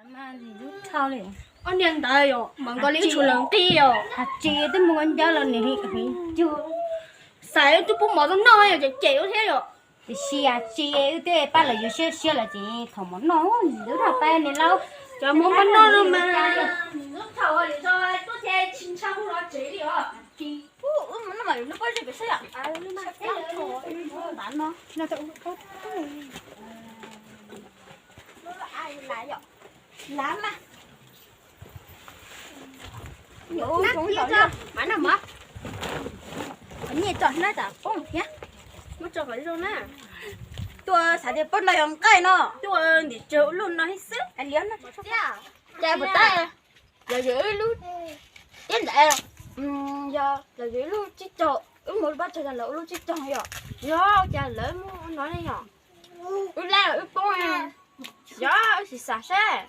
Ob niag ntawd yom, mas nkaus li tshua lawv nqi yom. Has tsis twb mus nco los nws cug. Xav wb twb pub mov tau noj yom, cem cem wb thiab yom. Tiam sis as tsis wb twb pab lawv yuav siab siab lawm ces thaum mov noj nws twb rau pab niam laus. Cov mov npaj noj no mas nws twb thaum li tsis ntshai hu los tsev li os. Wb mus noj mas lub pob zeb pem saib yom. Lav mas. Nyiaj tso hnab tas poob thiab. Muab tso kom zoo na. Tuaj xav tias pob no yog nqaij no. Tuaj ntim tsawg ua luaj no xwb. Cas puas tab, lawv yuav wb lub, tiab ntawd yog lawv yuav wb lub tsib caug, wb mus pob tsaig los lawv ua lub tsib caug yom. Yog cas lawv muab no ne yom. Wb lab wb poob. Yog wb sim xav seb,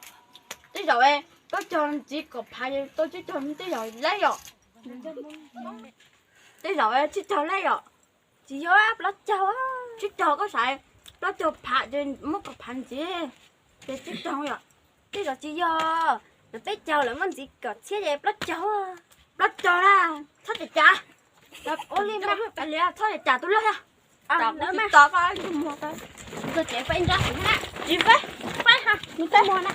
tej zaum pob caug ntxiv kom phav tau tsib caug, tej zaum lab yom. Tej zaum tsib caug lab yom. Tsis yog plaub caug, tsib caug koj saib, plaub caug phav ces muab kom phav ntxiv, ces tsib caug yom. Tej zaum tsis yog, lawv peb caug lawv muab ntxiv kom txhiab ces plaub caug, plaub caug na, txhob cam cas. Ua li mas, txhob cam cas tus loj yog. Tos koj ib ntsis muag, koj tsev faib nrab xwb na. Tsis faib, faib ha, nws faib muag na.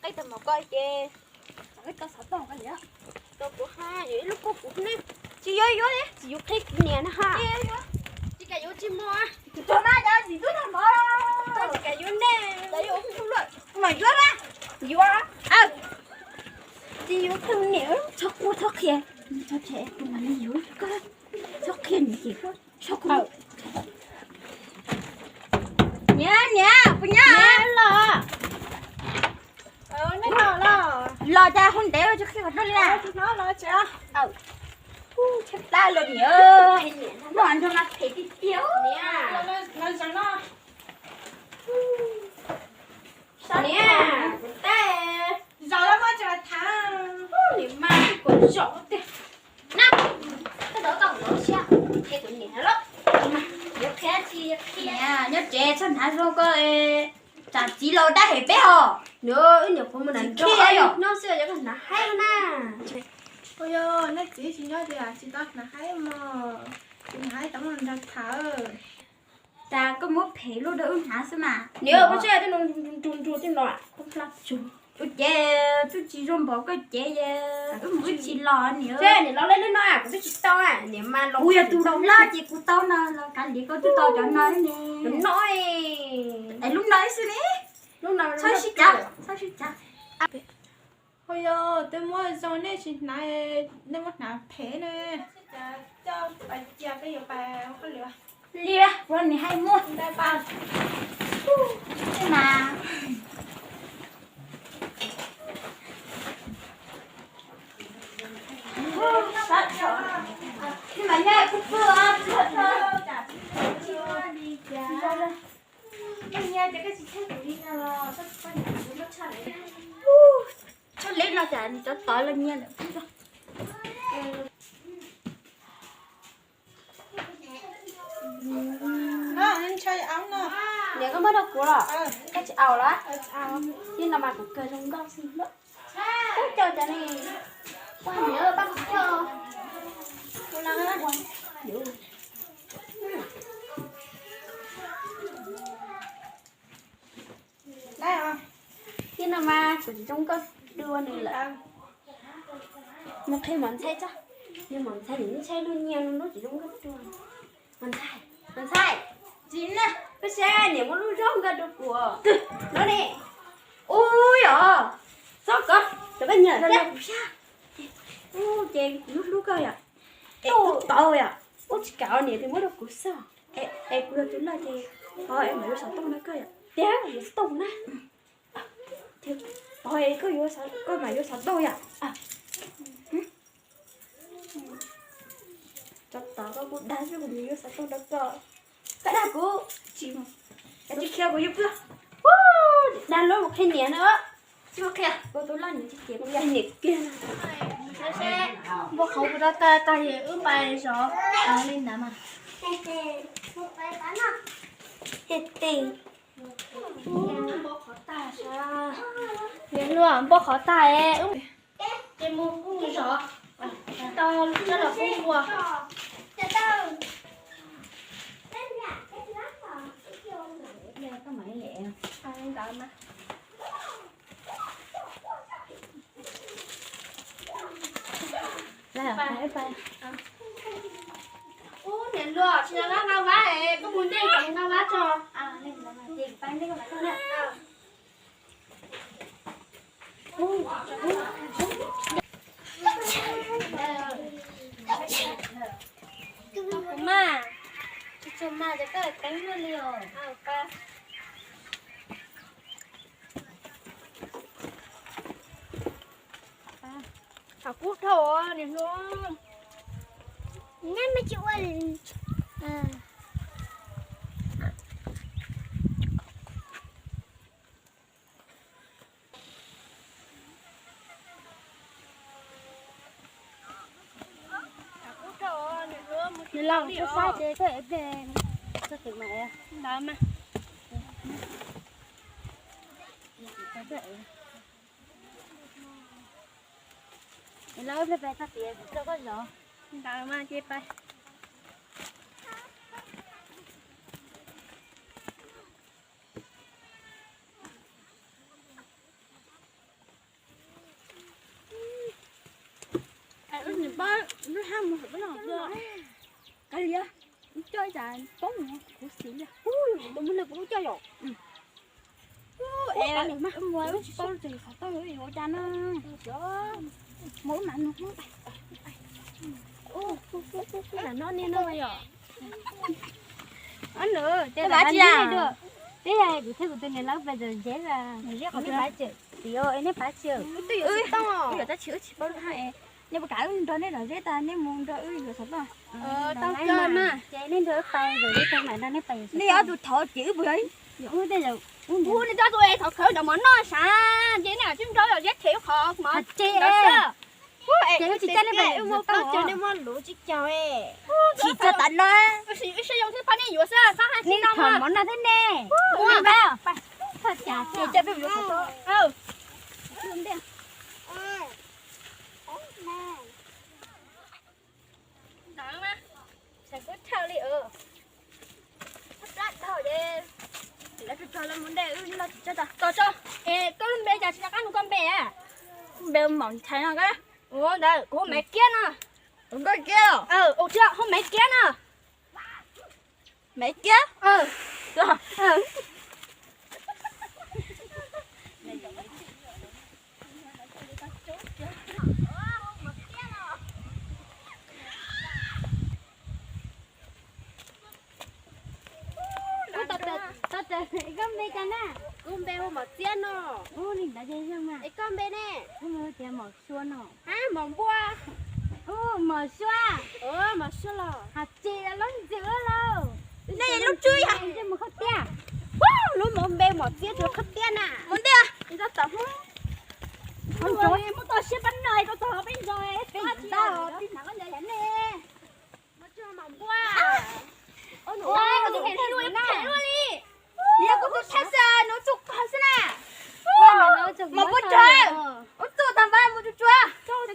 Qhib tau mov koj ces, tau xov tooj koj li. Tau kuv ha, yuav ib lub koj kuv ne. Tsis yuav, yuav li, tsis yuav qhib kuv niam na ha. Tsis kam yuav tsis muag. Tsis tuag na, cas tsis tuag tag mov. Tsis kam yuav nej. Mas yuav na. Yuav. Tsis yuav qhib niam, txhob quaj txhob qhia. Txhob qhia, kuv mam li yuav koj. Txhob qhia niam ces koj txhob quaj. Niam, niam, puas nyob los? Los cas hu ntev tsis qhia qhov rooj li na? Tshab plab los niam, muaj nrog mas phem tiag tiag. Niam, kuv teb. Zaum lawm mas tseem tham. Niam mas kuv zaum tiag. Na, koj tau tau lov siab, qhia kuv niam lawm. Yuav qhia tsis qhia. Nyob tsev txhob hnav zoo koj, tsam txiv los dab hem peb hos. Nws wb niam qhuav mus nram nroog yom, no xwb yog koj hnav haib na. Ua yog nej txiv tsis nyob ces tsis tau hnav haib mog, tsis hnav haib tau mus nrog tham. Tas koj muab phem luaj rau wb hnav xwb mas. Niam, koj saib tej no nrug nrug tej no, ua cev twb tsis zoo npaum koj cev, wb mus wb tsis los niam. Niam los lawm lub no kuv twb tsis tau, niam mas los. Kuv yog tus loj ces kuv tau no los kav liam, koj twb tau cov no ne. Es lub no xwb ne. Txhob sib cav, txhob sib cav. Ua yog twb muab zoo nej tsis hnav, nej muab hnav phem ne. Li ua niam hais muaj mas. Tshaj leb no cas nws cov tod los nyiag lawm. Niam, koj muab rau kuv los? Koj tsis aus los? Tib no mas kuv kawg zoo nkauj xwb. Ub, coj cov ne, pab niam pab kuv coj. Tib no mas kuv tsis zoo nkauj dua nws lawm. Mus qhia Mos Ntxhais tso, nws Mos Ntxhais nws ntshai luag nyiag nws lub tsis zoo nkauj dua. Mos Ntxhais, Mos Ntxhais, tsis na, koj saib niam muab lub zaub nkauj dua kuv no ne. Ub yom, txhob kov, cov koj nyiam thiab. Ub, ces kuv hlub koj yom. Es ub tau yom, ub tsis kam niam twb muab rau kuv xwb. Es kuv yog tus loj ces, es mam yuav xov tooj rau koj yom. Tiag, yuav xov tooj na. Tod koj yuav, koj mam yuav xov tooj yom. Tov tod koj kuj dag xwb, kuv yuav xov tooj rau koj. Koj dag kuv, tsis, tsis qhia kuv yuav pw. Dag luag mus qhia niam na. Tsis mus qhia, kuv tus loj niam tsis qhia, kuv qhia niam kiag na. Npua qhauv kuv rau tag tag es wb pais zov li ntawd mas. Npua qhauv tag, npua qhauv tag es wb ces mus kuj zov tau coj los pub npua. Ub, niam hluas, tsis nqa vab es koj mus ntej kom nqa vab tso. Kuv mas, tsis tshua mas ces koj teeb luaj li os. Thaum kub dhau niam hluas. Neb me tsis ua li. Nws los saib saib ces koj ev pliag txog tim mas ntawd mas. Los ib pliag pais txog tim kuv coj koj zov. Ntawd mas ces pais. Wb niam pab lub hab mus hauv pab no, kav liam, wb coj ib tsam poob kuv xim li, kuv tus muaj lwg kuv lub coj yom. Es mus wb tsis paub lub tsev xov tooj yuav ua cas no. Mus ib mam nug. Lam no niag no yom. Ob nus ces lam tsis dua. Peb yog kuv thiab kuv tus niam lawv pais zom zeb, neb pab tseem, txiv, neb pab tseem. Wb yuav tab tsis wb tsis paub lub hab es, nej puas kam wb nrog neb zom zeb tag neb mus nrog wb yuav xov tooj? Tau kawg mas. Ces nej nrog wb pais zom zeb tag mam nrog neb pais yuav xov tooj. Nej ob tug thov ces wb puas yog, yog wb tej zaum, wb niam tus es thov khawv cov mov noj sav ces nej tsis nrog zom zeb them qhov mov ces ces wb tsis coj nej pais yuav xov tooj, nej muab luv tsis caug. Tsis txog tas no, wb siv zoo thiab pab nej yuav xwb, nej thov mov noj thiab ne. Ua, ces coj peb mus yuav xov tooj. Ntawd mas, xav kub thawj li. Plab dhau ces lawv tso lawv mus ntej, wb los tsis tso. Tos tso, es koj lub npe cas tsis nco qab nug koj npe? Npe Maum Nchaiv no. Ua ntawd kuv hu Maiv Kiab no. Hu Maiv Kiab no. Maiv Kiab. Koj npe cas na? Kuv npe hu Maum Txiab no. Ua li ntawd ces zoo mas. Es koj npe ne? Kuv npe hu tias Maum Sua no. Hab, Maum Npua. Maum Sua. Maum Sua los. Has tsis lub ntxwg lauj. Nej lub tswb yog ntsej muag khaub tiab. Lub maum npe Maum Txiab tsuas khaub tiab na. Mus ntej. Muab toj siab pab no rau txog peb ntso, peb ntso tib mam koj nco yam ne. Maum Npua. Ua, kuv tus kheej luaj li. Nws yog kuv tus kheej xwb, nws txuj koj xwb na. Maum Npua tsuag, ua txuj tag npab mus tsuag tsuag.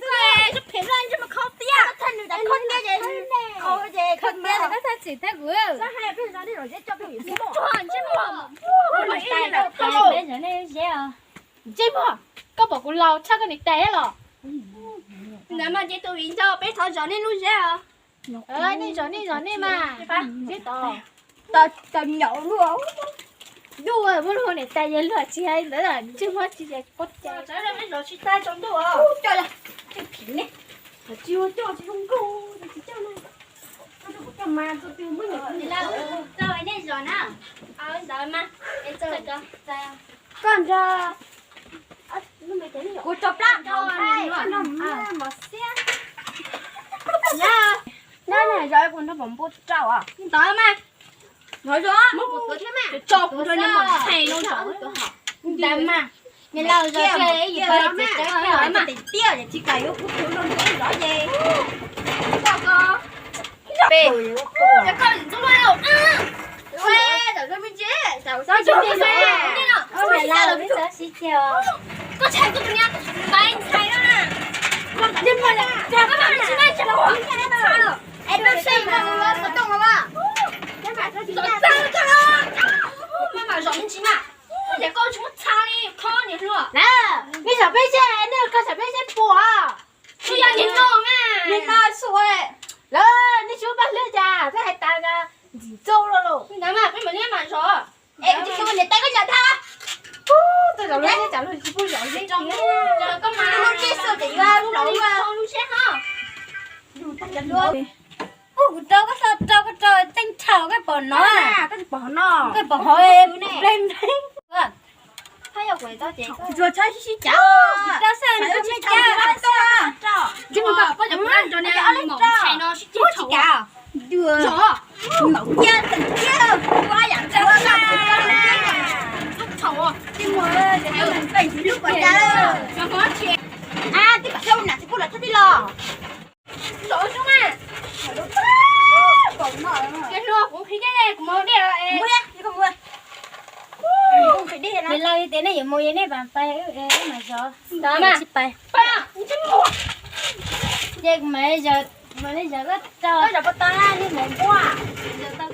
Txuj phem luaj ntsej muag khaub tiab. Khaub tiab ces, khaub tiab ces khaub tiab. Koj txhob txwm thab kuv. Ntsej muag, koj pom kuv laus tshaj koj niam tais los? Ntawd mas ces tus viv ncaus peb thov zov nej lub zeb os. Nej zov nej zov nej mas. Zeb tod. Tau nyaum luaj. Ntuj, muab luag niam tais yawg luag tsis hais ntawd ntsej muag tsis yog pob cas. Tsis tau tsaus ntuj. Tsis ua coj tsis zoo nkauj, tsis coj na. Coj mas tus twg muab nyuam tau nej zov na. Ntawd mas. Koj nrog kuv tso plab dhau mos xiab. Nyob, nyob zov kuv nrog Maum Npua rau. Ntawd mas. Muab kuv tuav thiab mas. Tso kuv nrog nyob mos txhais no zov. Ntawd mas. Niam laus zov tiag, yus pab txiav cawv thiab mas. Tiag, tsis kam yuav kuv tus los mus zov ces. Peb. Koj ntxub luaj. Ua, tawm me ntsis, tawm txhob tsis ntej no. Koj txhais koj tus niam, pais ntxhais no na. Koj mam tsis noj tsis txha lawm. Es koj seb koj tus niam txhob tooj los mas. Zov txaj koj los. Maj mam zov me ntsis na. Koj tias koj tsis muaj txha li, khob niam hluas. Lawm, nej saum peb seb, nej koj saum peb seb puas. Tsis yog niam no na. Niam no xwb. Lawm, nej tsis muaj paj hlwb cas, twb hais tas ntxim ntxub luaj los. Ntawd mas peb mam li mam zov. Es koj tsis xyuas niam tais koj nyob thab. Koj zov lub tsis pub zov zeb. Koj mas lub tsis xyuas ces yuav lub lub seb ho. Ub, kuv rau koj, rau koj rau teej thaum koj pom no. Koj pom no, koj pom hov pleb nreeb. Tsis tshab sib sib cav. Tsis tshab sib cav. Tsis tshab sib cav. Zov. Maum cia teem cia, ua yam txawv na. Tsis muaj, tsis muaj, tsis muaj lub pam cas. Ab, tib pam sab nam tsis pub los txhob tib los. Zov zoo mas. Niam hluas, kuv nqhis dej, kuv mus dej os. Niam laus tias nej yuav mus es nej mam pais, wb mam zov. Tsis pais. Ces kuv mam li zov koj rau. Koj zov puas tau na, nej mus npuaj. Zov tau.